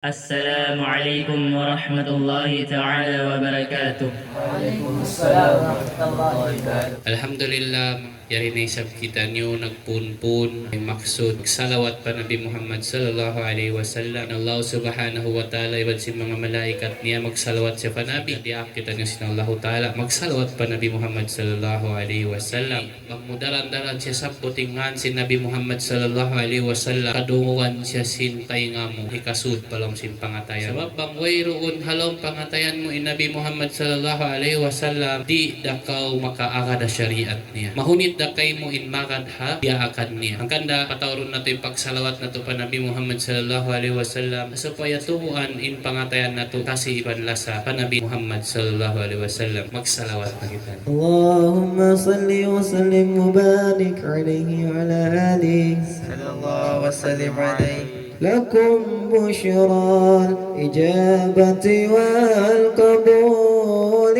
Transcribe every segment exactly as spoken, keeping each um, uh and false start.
السلام عليكم ورحمة الله تعالى وبركاته. وعليكم السلام ورحمة الله وبركاته. Alhamdulillah, yari na isab kitaniyu nagpunpun, in maksud, magsalawat pa Nabi Muhammad sallallahu alayhi wasallam. Allah subhanahu wa ta'ala, iban sin manga malaikat niya, magsalawat siya pa Nabi. Diyaak kitaniyu sin Allahu ta'ala, magsalawat pa Nabi Muhammad sallallahu alayhi wasallam. Bang mu daran-daran siya sabbut in ngan sin Nabi Muhammad sallallahu alayhi wasallam, kadungugan siya sin taynga mu, hikasud pa lawm sin pangatayan. Sabab bang wayruun ha lawm pangatayan mu in Nabi Muhammad sallallahu alayhi wasallam, di' da kaw makaagad ha shariat niya. Mahunit da kaymu in magad ha diyaakan niya. Hangkan da pataurun natu' in pagsalawat natu' pa Nabi Muhammad sallallahu alayhi wasallam, supaya tubuan in pangatayan natu' kasi iban lasa pa Nabi Muhammad sallallahu alayhi wasallam. Magsalawat na kita. اللهم صل وسلم وبارك عليه وعلى آله. صلى الله وسلم عليه. لكم بشرى الإجابة والقبول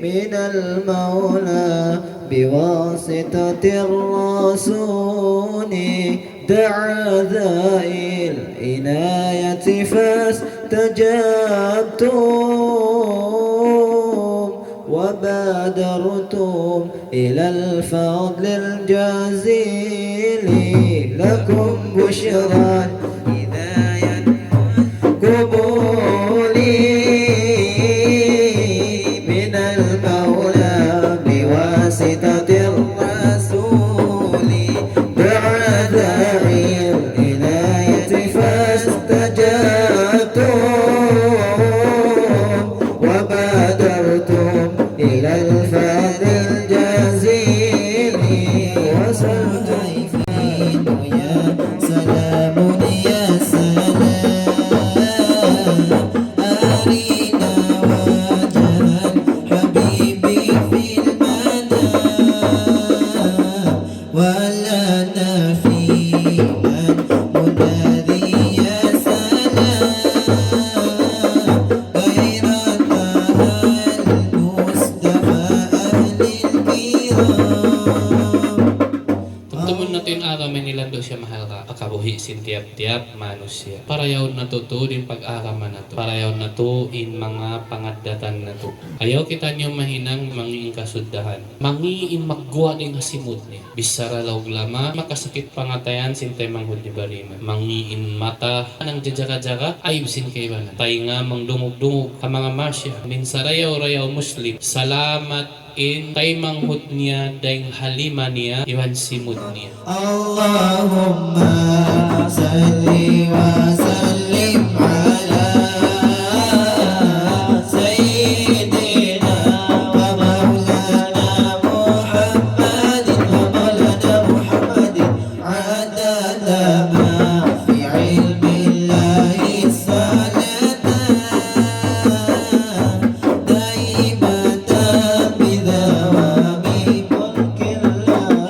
من المولى بواسطة الرسول. دعا ذا العناية فاستجبتم وبادرتم إلى الفضل الجزيل. لكم بشرى هداية قبول من المولى بواسطة الرسول. دعا داعي العناية فاستجبتم وبادرتم إلى الفضل الجزيل. وسلم يا سلام يا سلام، أرنا وجه الحبيب في المنام، ولنا فيما منادي يا سلام، غير طه المصطفى أهل الكرام. Tumtumun natu' in agama ini landu' siya mahal ha kabuhi' sin tiyap-tiyap manusiya'. Parayawun natu' tuud in pag-agama natu'. Parayawun natu' in manga pangaddatan natu'. Ayaw kitaniyu mahinang mangi' in kasuddahan. Mangi' in magguwa' dayn ha simud niya. Bichara laug lama, makasakit pangatayan sin taymanghud niya bariman. Mangi' in mata, nangjajaga-jaga, ayb sin kaibanan. Taynga mangdungug-dungug ha manga masiya'. Amin sarayaw-rayaw Muslim. Salamat in taymanghud niya dayn ha lima niya iban simud niya. اللهم صل وسلم على سيدنا ومولانا محمد، ومولانا محمد، عدد ما في علم الله صلاة دائمة بدوام ملك الله.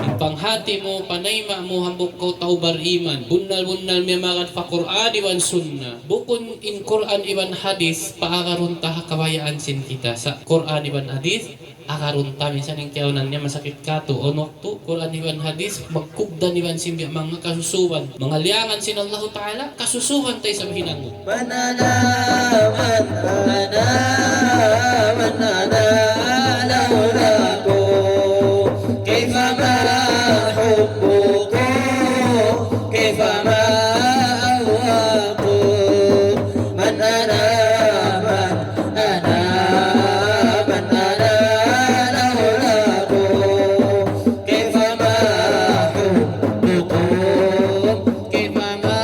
In panghati mu, panayma' mu, hambuuk kaw tau bariman. Bunnal-bunnal miyamagad pa Qur'an iban Sunnah. Bukun in Qur'an iban Hadith, paagarun ta ha kabayaan sin kita. Sa' Qur'an iban Hadith, agarun ta, minsan in kiyaunan niya masakit katu'. Unu waktu, Qur'an iban Hadith, magkugdan iban sin biya' manga kasusuban. Manga liyangan sin Allahu Ta'ala, kasusuban ta isab hinangun. من أنا، من أنا، من أنا لولاكم؟ كيف ما أحبكم؟ كيف ما أهواكم؟ من أنا، من أنا، من أنا لولاكم؟ كيف ما أحبكم؟ كيف ما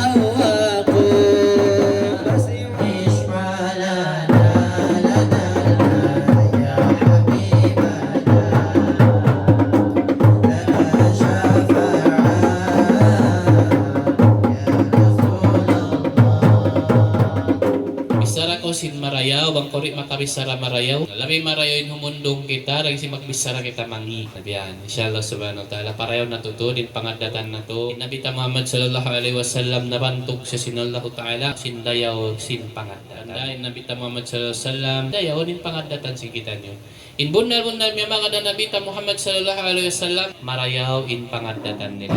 أهواكم؟ بس اشفع لنا لدى المنايا حبيبنا، لنا شفاعة يا رسول الله. Bichara kaw sin marayaw, bang kaw di' makabichara marayaw. Labi marayaw in humundung kita, dayn sin magbichara kita mangi'. Na biya' yan. Insha Allah subhanahu wa ta'ala, parayawun natu' tuud in pangaddatan natu'. In Nabi ta Muhammad sallallahu alayhi wasallam, nabantug siya sin Allahu Ta'ala, sin dayaw sin pangaddatan. Tanda' in Nabi ta Muhammad sallallahu alayhi wasallam, dayaw in pangaddatan sin kitaniyu. In bunnal-bunnal miyamagad ha Nabi ta Muhammad sallallahu alayhi wasallam, marayaw in pangaddatan nila.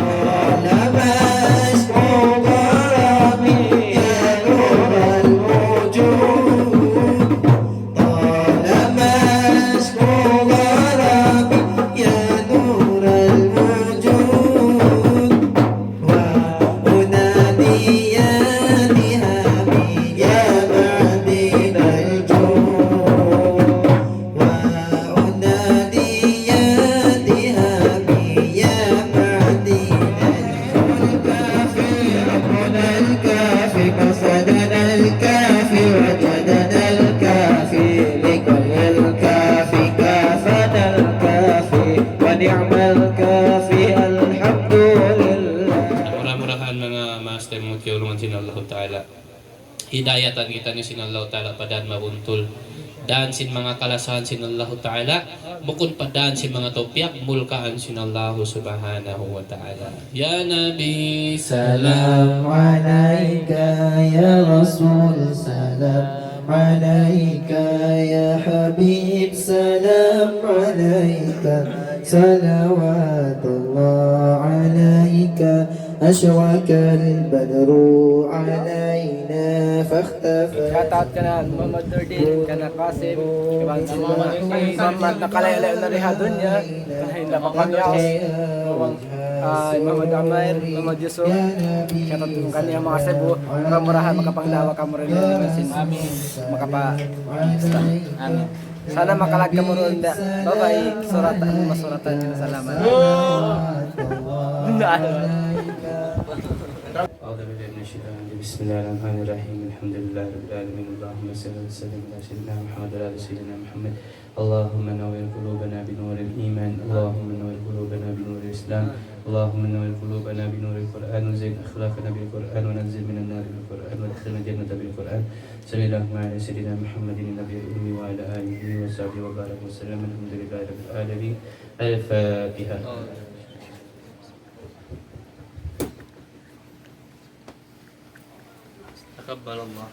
Mura-murahan, manga maas taymanghud, kiyaulungan sin Allahu Ta'ala, hidayatan kitaniyu sin Allahu Ta'ala pa dan mabuntul, dan sin manga kalasahan sin Allahu Ta'ala, bukun pa dan sin manga tau piyagmulkaan sin Allahu Subhanahu wa Ta'ala. Ya Nabi, salam alayka. Ya Rasul, salam alayka. Ya Habib, salam alayka. Salawatullah alayka. Ashraqal badru alayna fakhtafat. Shout out kan Muhammad Nurdin, kan Qasim, iban sin Muhammad, nakalayu'-layu' na dayn ha dunya. Kan hinda pa pamiyas. Ah, Muhammad Amair, Muhammad Yusuf. Shout out kaniyu, manga Cebu. Mura-murahan makapangdaawa kamu duun sin makapa-, Amin. Sana makalagay kamu duun da babai, suratan, masuratan niyu. Salamat. أعوذ بالله من الشيطان الرجيم. بسم الله الرحمن الرحيم. الحمد لله رب العالمين. اللهم صل وسلم على سيدنا محمد وعلى آل سيدنا محمد. اللهم نور قلوبنا بنور الإيمان. اللهم نور قلوبنا بنور الإسلام. اللهم نور قلوبنا بنور القرآن. وزين أخلاقنا بالقرآن. ونجنا من النار بالقرآن. وأدخلنا الجنة بالقرآن. صلى الله على سيدنا محمد النبي الأمي وعلى آله وصحبه وبارك وسلم. الحمد لله رب العالمين. الفاتحة. تقبل الله.